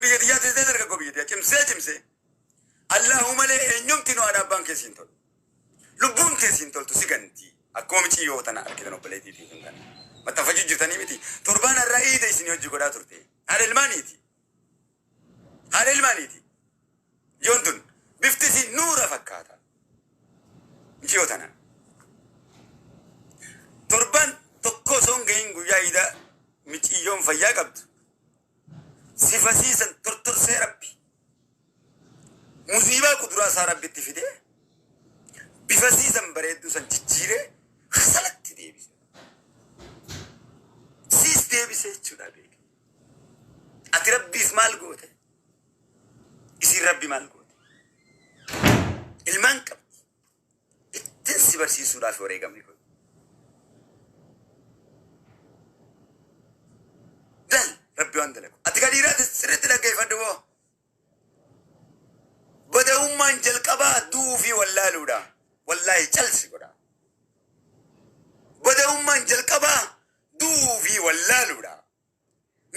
Biyya tiyyaatis ta'e dargaggoo biyya tiyyaa cimsee cimsee Allahu malee eenyumti nu haadha abbaan kee siin tolu. Lubbuun kee siin toltu si ganti. Akkuma miciyyoo tana argitan obboleettii teessan tana. Maxxanfachuu jirtanii miti. Torbaan har'aa iida isinii hojii godhaa turte. Haadha ilmaaniiti. Haadha ilmaaniiti. Yoon tun bifti isii nuura fakkaata. Miciyyoo tana. Torban tokko osoo hin gahin guyyaa iidaa miciyyoon fayyaa qabdu sifasiisan tortorsee Rabbi musiibaa kuduraa isaa Rabbitti fidee bifasiisan bareedduu san jijjiiree hasalatti deebise. Siis deebise jechuudha beeki. Ati Rabbiif maal goote? Isiin Rabbi maal goote? Ilmaan qabdi. Ittin si barsiisuudhaaf wareegamni kun. Laal Rabbi waan dalagu. Ati ka dhiiraatis sirriitti dhaggeeffadhu boo. Bada'ummaan jalqabaa du'uu fi wallaaluudha. Wallaahi calsi godha. Bada'ummaan jalqabaa du'uu fi wallaaluudha.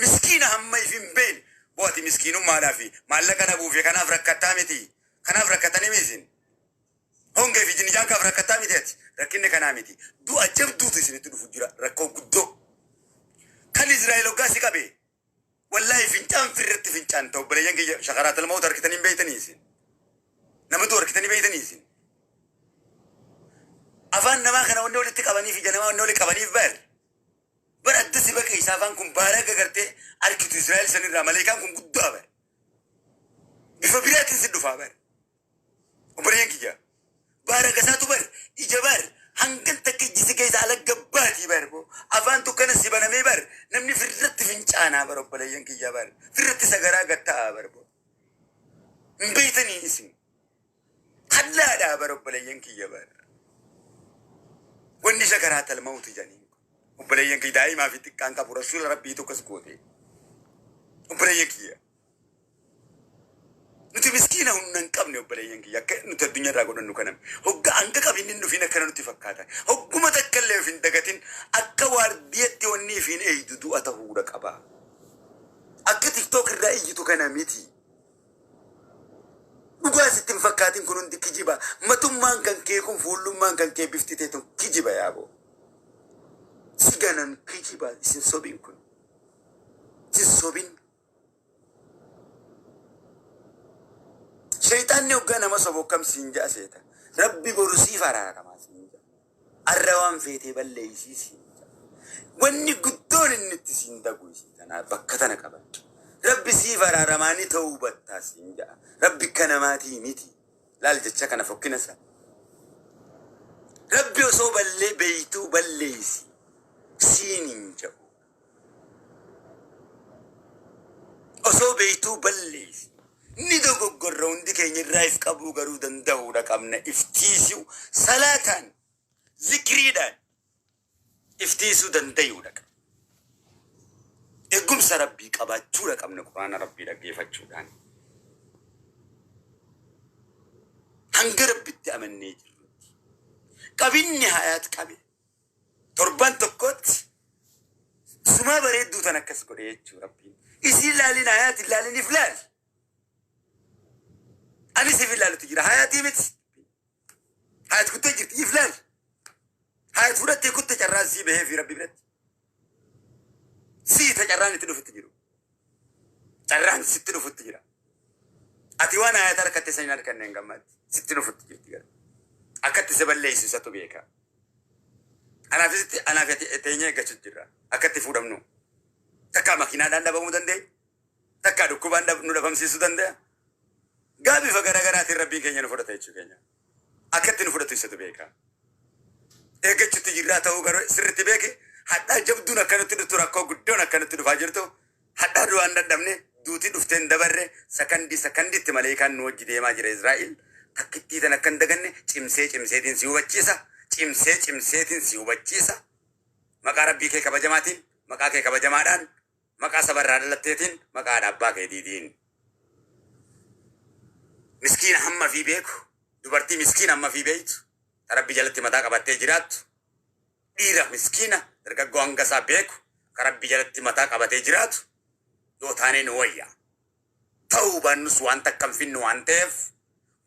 Miskiina hamma if hin beekne. Boo ati miskiinummaadhaa fi maallaqa dhabuu fi kanaaf rakkattaa miti. Kanaaf rakkatanii mi isin? Hongee fi jinnijaankaaf rakkattaa miti ati. Rakkinni kanaa miti. Du'a jabduutu isinitti dhufu jira. Rakkoo guddoo. Kan Israa'el hoggaa si qabe. Wallaahi fincaan firratti fincaan ta'u obboleeyyan kiyya shakaraatal mawut harkitanii hin beektanii isin. Nama du'u harkitanii beektanii isin. Afaan namaa kana wanni walitti qabaniif ija namaa wanni walitti qabaniif bar. Bar adda si baqeessa afaan kun baaraga gartee arkitu Israa'el sanirraa maleekaan kun guddaa bar. Bifa biraatiin si dhufaa bar. Obboleeyyan kiyya. Baaraga isaatu bar ija bar hangan takka ijji si keessa ala gabbaatii bar. Afaan tukkana si banamee bar namni firratti fincaanaa bar obboleeyyan kiyya bar. Firratti sagaraa gatta'aa bar. Hin beeytanii isin. Hallaadhaa bar obboleeyyan kiyya bar. Wanni sakaraatal mawti jedhaniin kun. Obboleeyyan kiyya daa'imaa fi xiqqaan qabu rasuula rabbii tokkos goote. Obboleeyyan kiyya. Nuti miskiina humna hin qabne obboleeyyan kiyya akka nuti addunyaa irraa godhannu kana. Hogga hanga qabinni hin dhufin akkana nutti fakkaata. Hogguma takka illee of hin dagatin akka waardiyatti wanni ifiin eeydu du'a ta'uudha qaba. Akka tiktok irraa iyyitu kana miti. Dhugaa sitti hin fakkaatin kun hundi kijiba. Matummaan kan kee kun fuullummaan kan kee bifti tee tun kijiba yaaboo. Si ganan kijiba isin sobin kun. Sin sobin. Shayxaanni hoggaa nama sobu akkam siin ja'a seeta. Rabbi boru siif araaramaa siin ja'a. Arra waan feetee balleeysii siin ja'a. Wanni guddoon inni itti siin dagu isii tanaa bakka tana qabadhu. Rabbi siif araaramaa ni tawbattaa siin ja'a. Rabbi akka namaatii miti. Laal jecha kana fokkina isaa. Rabbi osoo ballee beeytuu balleeysi siin hin ja'u. Osoo beeytuu balleeysi. Ni dogoggorra hundi keenya irraa if qabuu garuu danda'uudha qabna. If tiisuu salaataan zikriidhaan if tiisuu dandayuudha qabna. Eegumsa Rabbii qabaachuudha qabna Qur'aana Rabbii dhaggeeffachuudhaan. Hanga Rabbitti amannee jirrutti. Qabinni hayaat qabe torban tokkotti sumaa bareedduu tan akkas godhe jechuu Rabbiin. Isiin laalin hayaat hin laaliniif laali. Ani siif ilaalutu jira hayaatii miti. Hayat kuttee jirti if laali. Hayat fudhattee kutte carraan sii bahee fi Rabbi biratti. Sii ta carraan itti dhufutti jiru. Carraan sitti dhufutti jira. Ati waan hayat harkatte san hin harkanne hin gammaatti. Sitti dhufutti jirti garuu. Akkatti si balleessu isatu beeka. Anaaf sitti anaaf ati teenyee eeggachuu jirra. Akkatti fuudhamnu. Takkaa makiinaadhaan dhabamuu dandeenya. Takkaa dhukkubaan nu dhabamsiisuu danda'a. Gaa bifa garaagaraatiin Rabbiin keenya nu fudhata jechuu keenya. Akkatti nu fudhatu isatu beeka. Eeggachuutti jirraa ta'uu garuu sirriitti beeki. Hadhaa jabduun akkanatti dhuftu rakkoo guddoon akkanatti dhufaa jirtu. Hadhaa du'aan dadhabne duutii dhuftee hin dabarre sakandii sakandiitti maleekaan nu wajji deemaa jira Israa'el. Takkittii tan akka hin daganne cimsee cimseetiin si hubachiisa. Cimsee cimseetiin si hubachiisa. Maqaa Rabbii kee kabajamaatiin maqaa kee kabajamaadhaan maqaa saba irraa dhalatteetiin maqaa haadha abbaa keetiitiin. Miskiina hamma fi beeku dubartii miskiina hamma fi beektu ta Rabbi jalatti mataa qabattee jiraattu dhiira miskiina dargaggoo hanga isaa beeku ka Rabbi jalatti mataa qabatee jiraatu yoo taanee nu wayya. Ta'uu baannus waan takka hin finnu waan ta'eef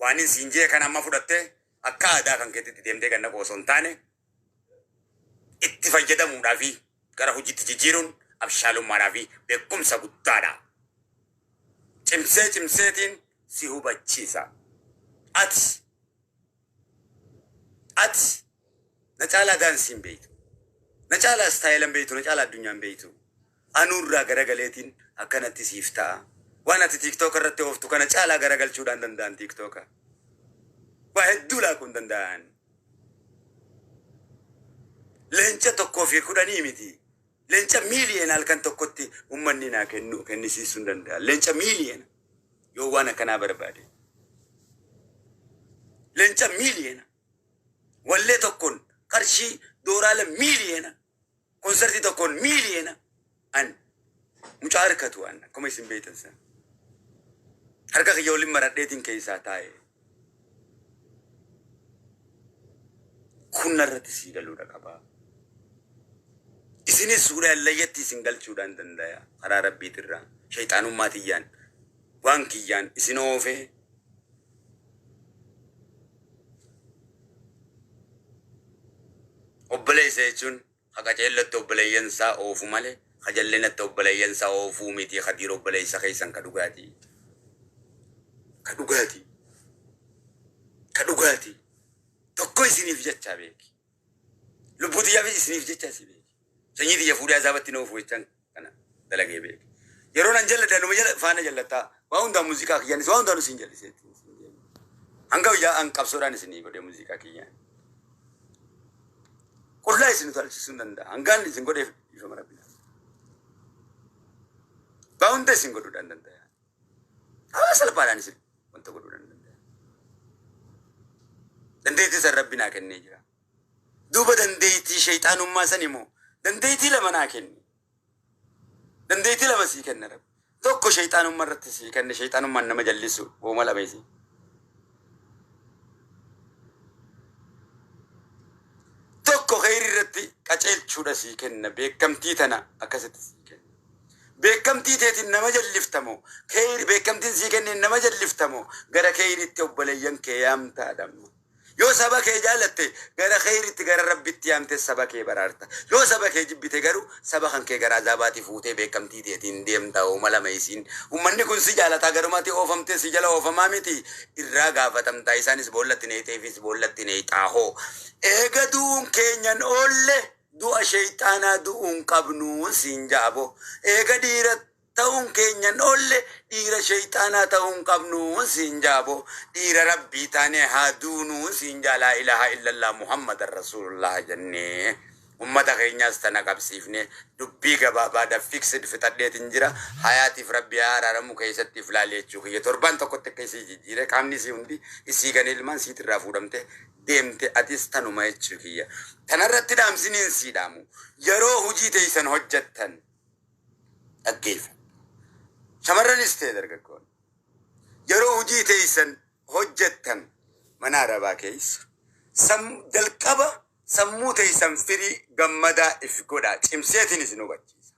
waan hin siin jee kana amma fudhattee akka aadaa kan keetitti deemtee ganna osoo hin taane itti fayyadamuudhaa fi gara hojiitti jijjiiruun abshaalummaadhaa fi beekumsa guddaadha. Cimsee cimseetiin si hubachiisa. Ati na caalaa daansiin beeytu. Na caalaa style beeytu, na caalaa addunyaan beeytu. Anuurraa garagaleetiin akkanatti siif ta'a. Waan ati TikTok irratti ooftu kana caalaa garagalchuudhaan danda'an TikTok. Waa hedduu laakuu hin danda'an. Leenca 1 fi 10 miti. Leenca miiliyoona halkan tokkotti uummanni naa kennu kennisiisuu hin danda'a. Leenca miiliyoona yoo waan akkanaa barbaade. Leenca miiliyoona. Wallee tokkoon qarshii dooraala miiliyoona. Konsertii tokkoon miiliyoona. An mucaa harkatu an akkuma isin beektan sana. Harka kiyya waliin maradheetiin keessaa taa'e. Kun narratti sii galuudha qabaa. Isinis suuraa layyatti isin galchuudhaan danda'a karaa rabbiitirraa shayxaanummaa tiyyaan waan kiyyaan isin oofee obboleessa jechuun haqa ceellatti obboleeyyan isaa oofu malee kajallinatti obboleeyyan isaa oofuu miti. Kadiir obboleessa keessan ka dhugaatii, ka dhugaatii, ka dhugaatii tokko isiniif jechaa beeki, lubbuu xiyyaafis isiniif jechaa si beeki, sanyii xiyya fuudhee azaabatti na oofu jechaan kana dalagee beeki. Yeroo nan jalladha numa jala faana jallattaa waa hundaa muuziqaa kiyyaanis waa hundaa nu siin jalliseetti hanga guyyaa an qabsoodhaan isinii godhee muuziqaa kiyyaan qullaa isin utaalchisuu hin danda'a. Hangaan isin godheef dhiifama rabbi. Waa hunda isin godhuudhaan danda'a. Haala salphaadhaan isin wanta godhuudhaan danda'a. Dandeettii san rabbi naa kennee jira. Duuba dandeettii shayxaanummaa san immoo dandeettii lama naa kenne. Dandeettii lama sii kenna rabbi. Tokko shayxaanummaa irratti sii kenne, shayxaanummaan nama jallisu wooma lama isii. Tokko kheyri irratti qaceelchuudha sii kenna, beekamtii tana akkasitti sii kenna. Beekamtii teetiin nama jalliftamoo, kheyri beekamtiin sii kenneen nama jalliftamoo, gara kheyritti obboleeyyan kee yaamtaadha amma. Yoo saba kee jaalatte gara kheyritti, gara rabbitti yaamte saba kee baraarta. Yoo saba kee jibbite garuu saba kan kee gara azaabaatti fuutee beekamtii teetiin deemta ooma lama isiin. Ummanni kun si jaalataa garumatti oofamtee si jala oofamaa miti, irraa gaafatamtaa, isaanis boollatti neeyxeefis boollatti neeyxaahoo. Eega du'uun keenyan oolle du'a sheeyxaanaa du'uun qabnuun siin jaabo. Eega dhiira ta'uun keenyan oolle dhiira sheeyxaanaa ta'uun qabnuun siin jaabo. Dhiira rabbii taane haa duunuun siin jaa, laa ilaaha illallah Muhammadan rasuulullah jennee. Ummata keenyaas tana qabsiifne dubbii gabaabaadha fixed fixadheetiin jira. Hayaatiif rabbi haa araaramu keessatti if laali jechuu kiyya. Torbaan tokkotti akka isii jijjiire qaamni isii hundi isii kan ilmaan siitirraa fuudhamte deemte, atis tanuma jechuu kiyya. Tanarratti dhaamsiniin sii dhaamu. Yeroo hojii teessan hojjettan dhaggeeffadha. Shamarranis ta'e dargaggoonni. Yeroo hojii teessan hojjettan mana arabaa keessa jalqaba sammuu teessan firii gammadaa if godhaa, cimseetiin isin hubachiisa.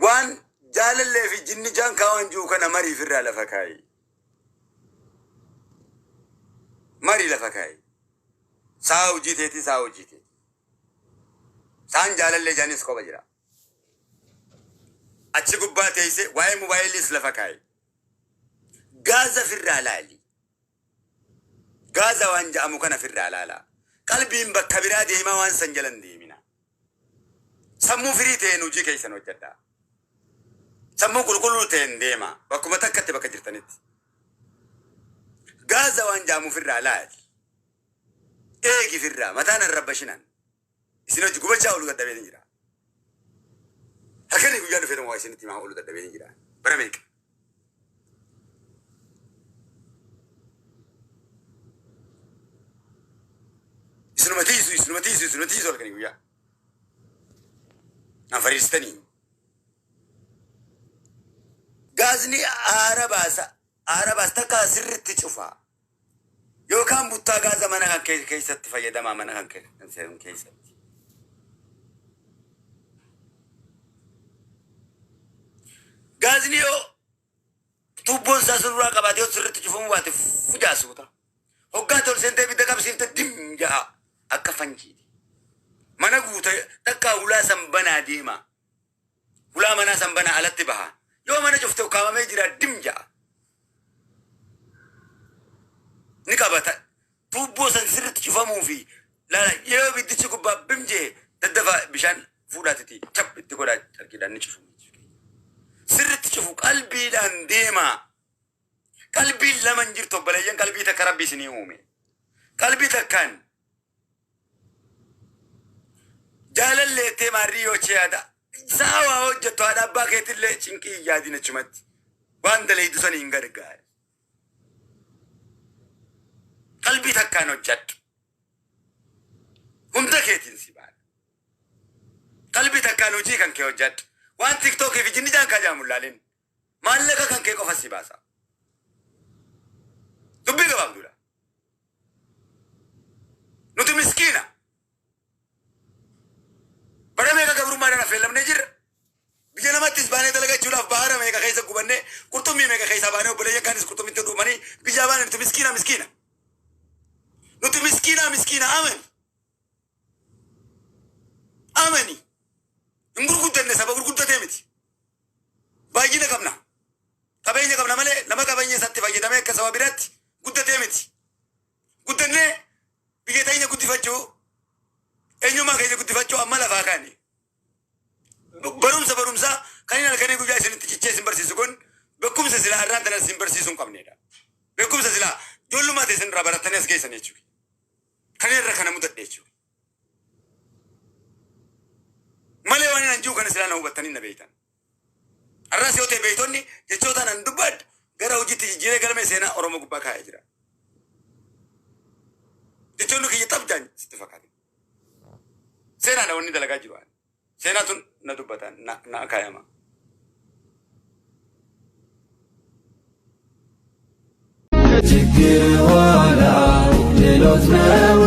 Waan jaalallee fi jinni jaan kaawwan jiru kana mariif irraa lafa kaayi. Marii lafa kaayi. Saa hojii teetii, saa hojii teetii. Saan jaalallee jaanis kopha jira. Achi gubbaa teessee waa'ee mobaayiliis lafa kaayi. Gaaza firraa laali. Gaaza waan ja'amu kana firraa laala. Qalbiin bakka biraa deemaa waan san jalan deemina. Sammuu firii ta'een hojii keessan hojjedhaa. Sammuu qulqulluu ta'een deema. Bakkuma takkatti bakka jirtanitti. Gaaza waan ja'amu firraa laali. Eegi firraa mataan arrabba shinan. Isin hojii gubachaa ooluu dadhabee jira. Halkanii guyyaa dhufee waa isinitti himaa ooluu dadhabee jira. Bara meeqa? Isinuma tiisu, isinuma tiisu, isinuma tiisu halkanii guyyaa. Na fariistanii. Gaazni aara baasa. Aara baasa takka sirritti cufaa. Yookaan buttaa gaaza mana kan keessatti fayyadamaa, mana kan keessatti. Gaazni yoo tuubboon isaa surraa qabaate yoo sirriitti cufamuu baate fujaasuuta. Hoggaa tol seentee ibidda qabsiifte dim ja'a akka fanjiiti. Mana guute takkaa hulaa san banaa deema. Hulaa manaa san banaa alatti baha. Yoo mana cufte ukkaamamee jira dim ja'a. Ni qabata. Tuubboo san sirriitti cufamuu fi laala yoo ibiddichi gubbaa bim jee daddafa bishaan fuudhaatiti cap itti godhaa carqiidhaan ni cufamu. Sirriitti cufu qalbiidhaan deemaa. Qalbiin lama hin jirtu obboleeyyan, qalbii takka Rabbi isinii uume. Qalbii takkaan jaalalleettee maarrii yoo yaada. Sa'a waa hojjettu haadha abbaa keetillee cinqii hin yaadin achumatti. Waan daleeydu sanii hin gargaara. Qalbii takkaan hojjedhu. Hunda keetiin si baana. Qalbii takkaan hojii kan kee hojjedhu. Waan TikTokii fi jinni jaan kaajaamu laalin. Maallaqa kan kee qofa si baasa. Dubbii gabaabduudha. Nuti miskiina. Bara meeqa gabrummaadhaan affeellamnee jirra. Biyya namattis baanee dalagachuudhaaf bahara meeqa keessa gubannee, qurxummii meeqa keessaa baanee, obboleeyyan kaanis qurxummitti dhumanii biyyaa baane. Nuti miskiina, miskiina. Nuti miskiina, miskiina, amani. Amani. Hin gurguddanne, saba gurguddatee miti. Baay'ina qabna. Qabeenya qabna malee nama qabeenya isaatti fayyadamee akka saba biraatti guddatee miti. Guddannee biyya teenya guddifachuu, eenyummaa keenya guddifachuu amma lafaa kaane. Barumsa barumsaa kan inni halkanii guyyaa isinitti cichee isin barsiisu kun beekumsa silaa irraan tana isin barsiisuu hin qabnedha. Beekumsa silaa ijoollummaa ta'e isin irraa barattanii as geessan jechuudha. Kan irra kana mudadhe jechuudha. Malee waan hin jiru kana silaa na hubattanii na beektan. Har'as yoo ta'e beektonni jechoota nan dubbadhu gara hojiitti jijjiiree galmee seenaa Oromoo gubbaa kaa'ee jira. Jechoonni kiyya xabjaan sitti fakkaate. Seenaadha wanni dalagaa jiru. Seenaatu na dubbata, na kaayama. ከችግር ኋላ ድሎት ነው።